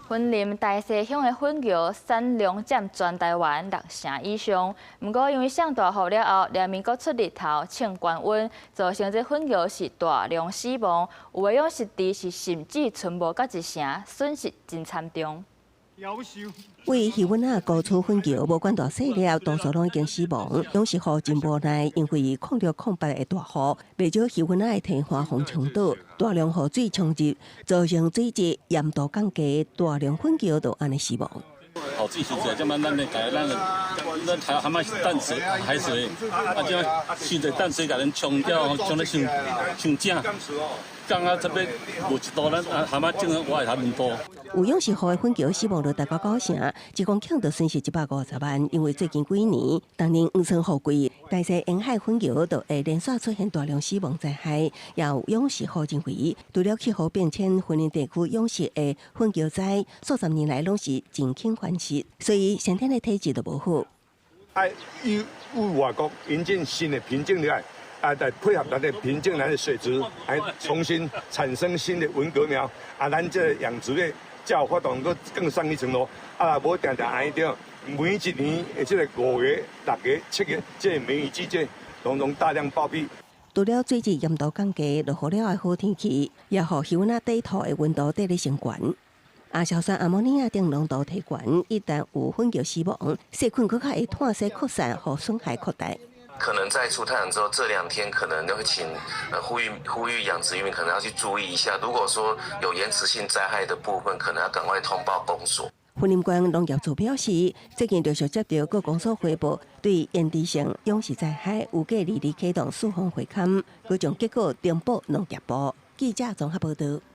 雲林大溪鄉的粉蕎產量佔全台灣六成以上，毋過因為上大雨了後，連綿閣出日頭，衝懸溫，造成這粉蕎是大量死亡，有的養殖池是甚至賰無甲一成，損失真慘重。位魚塭仔高處粉蕎，無管大細粒，多數攏已經死亡。養殖戶真無奈，因為06-08的大雨，袂少魚塭仔的堤岸予沖倒，大量雨水衝入，造成水質鹽度降低，大量粉蕎就按呢死亡。雨水傷濟，這擺咱的家咱的咱還還嘛是淡水海水，啊，這擺傷濟淡水共咱沖掉，沖得傷傷正，降啊這邊無一度，咱啊蛤蟆種我會較兩度。有養殖戶的粉蕎死亡率達到九成，一公頃就損失150萬。因為最近幾年，當年黃酸雨季，大西沿海粉蕎就會連續出現大量死亡災害。也有養殖戶認為，除了氣候變遷，雲林地區養殖的粉蕎災，數十年來攏是真輕繁殖，所以先天的體質就無好。愛由外國引進新的品種來，啊，來配合咱的品種，咱的水質，來重新產生新的文蛤苗，啊，咱這個養殖業才有法度閣更上一層樓。啊，若無定定按呢著，每一年的這個5月、6月、7月，這個梅雨季節，攏總大量暴斃。除了水質鹽度降低，落雨了後的好天氣，也予魚塭仔底土的溫度綴咧升懸。亞硝酸、阿摩尼亞等濃度提懸，一旦有粉蕎死亡，細菌閣較會湠水擴散，予損害擴大。可能在出太陽之後，這兩天可能都會請呼籲呼籲養殖漁民可能要去注意一下。如果說有延遲性災害的部分，可能要趕快通報公所。雲林縣農業處表示，最近陸續接到各公所回報，對延遲性養殖災害有計二日啟動四方會勘，閣將結果呈報農業部。記者綜合報道。